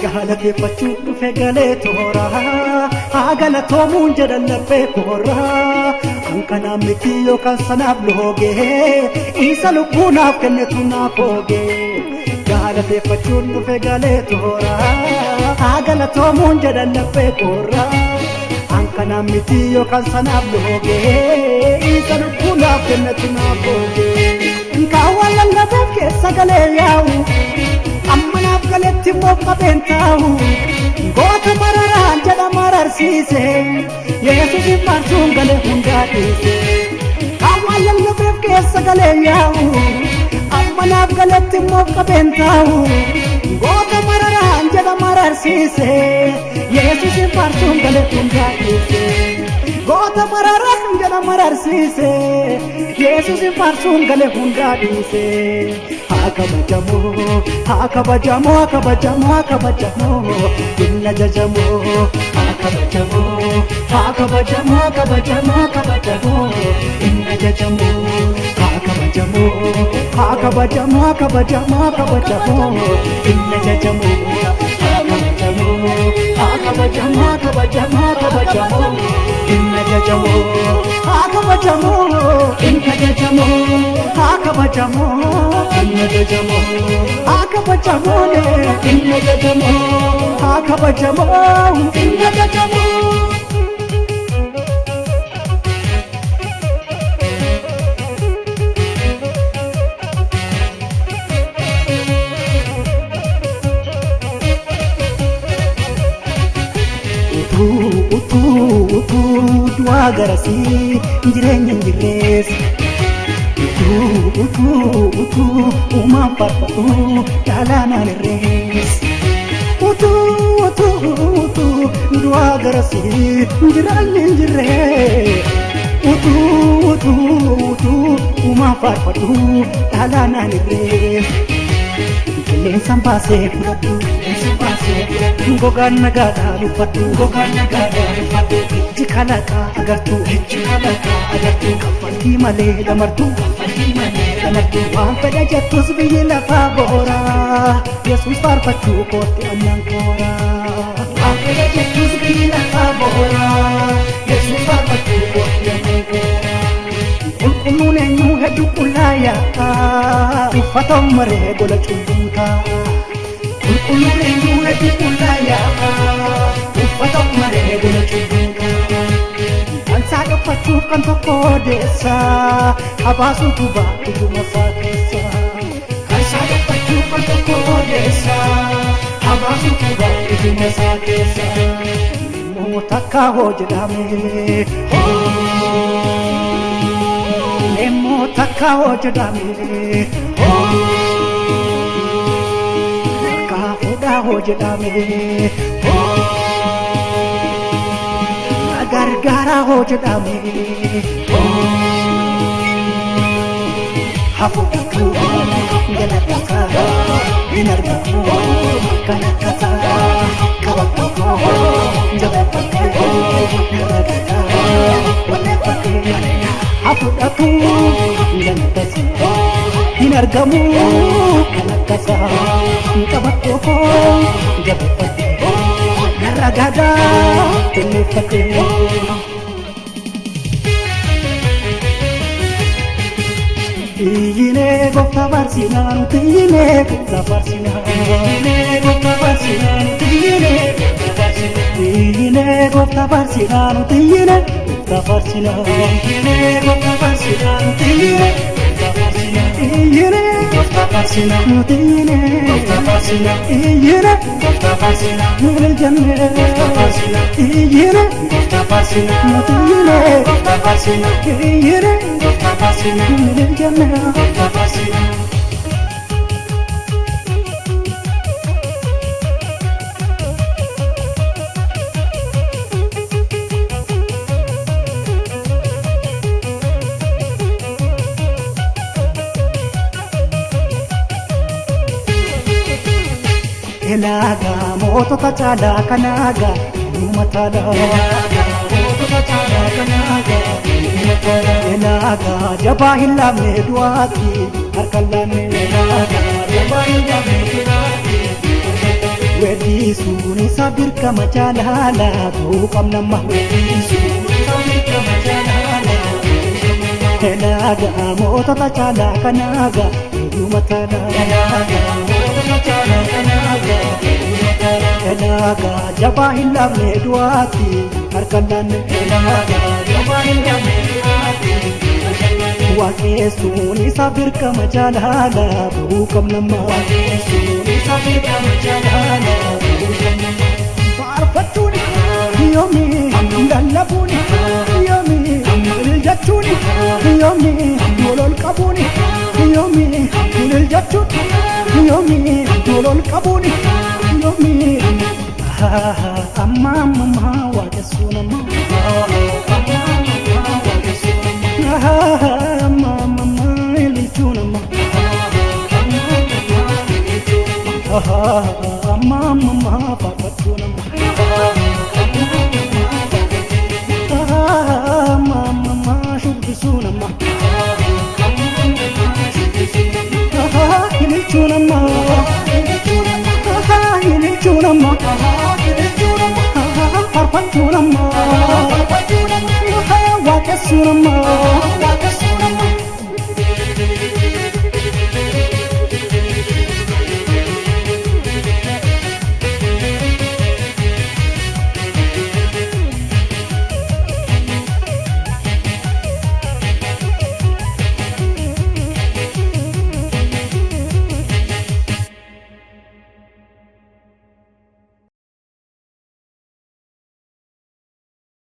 Galateeffachuun dhufe galee toora haa galatoomuun jedhan laphee koora hanqanaan miti yookaan sanaaf loogee isa lubbuu naaf kennetu naaf oogee. Galateeffachuun dhufe galee toora haa galatoomuun jedhan laphee koora hanqanaan miti yookaan sanaaf loogee isa lubbuu naaf kennetu naaf oogee. Kaawwan lallabeef keessa galee yaa'u. Amma naaf galetti immoo qabeen taa'u goota mararaan jedha mararsiise Yesuusin faarsuun galee hundaa dhiise. Kaawwan lallabeef keessa galee yaa'u amma naaf galetti immoo qabeen taa'u goota mararaan jedha mararsiise Yesuusin faarsuun galee hundaa dhiise. Goota mararaan jedha mararsiise Yesuusin faarsuun galee hundaa dhiise. Haa kabajamoo, haa kabajamoo, haa kabajamoo, haa kabajamoo, inni ajajamoo. Haa kabajamoo, haa kabajamoo, haa kabajamoo, haa kabajamoo, inni ajajamoo. Haa kabajamoo, haa kabajamoo, haa kabajamoo, haa kabajamoo, inni ajajamoo. Haa kabajamoo, haa kabajamoo, haa kabajamoo, haa kabajamoo, inni ajajamoo. Haa kabajamoo, inni ajajamoo. Haa kabajamoo, inni ajajamoo. Haa kabajamoo, inni ajajamoo. Haa kabajamoo, inni ajajamoo. Utuu utuu utuu du'aa garasii jireenya hin jirrees. Utuu utuu utuu uumaan faarfadhu caalaa naan irrees. Utuu utuu utuu du'aa garasii jireenya hin jirree. Utuu utuu utuu uumaan faarfadhu caalaa naan irrees. Qilleensaan baasee fudhadhu. Gogaan nagaadhaan uffadhu. Gogaan nagaadhaan uffadhu. Ijji kalaqaa agartuu. Ijji kalaqaa agartuu. Kaffaltii malee damartuu. Kaffaltii malee damartuu. Waan fedha jettus biyyi lafaa boora. Yesuus faarfachuu kootti annan koora. Waan fedha jettus biyyi lafaa boora. Yesuus faarfachuu kootti annan koora. Qulqulluun eenyu hedduu qullaa yaa'a. Uffata maree gola cubbuu taa'a. Qulqulluun eenyu hedduu qullaa yaa'a. Uffata maree gola cubbuu taa'a. Kansaa dhokfachuuf kan tokko odeessa. Habaasuutu baay'uma isaa keessa. Kansaa dhokfachuuf kan tokko odeessa. Habaasuutu baay'uma isaa keessa. Immoo takka hoo jedhame. Immoo takka hoo jedhame. Harkaa fuudhaa hoo jedhame. Na gargaaraa hoo jedhame. Hafuudhatu galata hin argamu kan akka isaa qabatu jabeeffate narra walleeffate. Hafuudhatu galata hin argamu kan akka isaa qabatu jabeeffate narra gadaa tolleeffate. Iyyinee gooftaa faarsinaa nuti iyyinee gooftaa faarsinaa. Iyyinee gooftaa faarsinaa nuti iyyinee gooftaa faarsinaa. Iyyinee gooftaa faarsinaa nuti iyyinee gooftaa faarsinaa. Iyyinee gooftaa faarsinaa nuti iyyinee gooftaa faarsinaa. Iyyinee gooftaa faarsinaa. faarsina. Nuti iyyine. Gooftaa faarsina. Iyyine. Gooftaa faarsina. Ilil jenne. Gooftaa faarsina. Iyyine. Gooftaa faarsina. Nuti iyyine. Gooftaa faarsina. Iyyine. Gooftaa faarsina. Ilil jenne. Gooftaa faarsina. Elaagaa mootota caalaa kanaagaa uummataadha. Mootota caalaa kanaagaa uummataadha. Elaagaa jabaa hin laafne du'aatti harka hin laanne. Elaagaa jabaa hin laafne du'aatti. Weeddisuun isa dirqama jaalala ta'uu qabnamma. Weeddisuun isa dirqama jaalala. Elaagaa mootota caalaa kanaagaa uummataadha. Elaagaa mootota caalaa kanaagaa uummataadha. Elaagaa jabaa hin laafne du'aatti harka hin laanne. Elaagaa jabaa hin laafne du'aatti. Waaqessuun isa dirqama jaalala ta'uu qabnamma. Waaqessuun isa dirqama jaalala ta'uu qabnamma. Faarfachuun yoomi lallabuun yoomi ilil jechuun yoomi lolol qabuun yoomi ilil jechuun yoomi lolol qabuun yoomi amma amma waaqessuun amma amma amma ililchuun amma amma amma faarfachuun amma. Amma amma shubbisuun amma ililchuun amma ililchuun amma faarfachuun amma waaqessuun amma.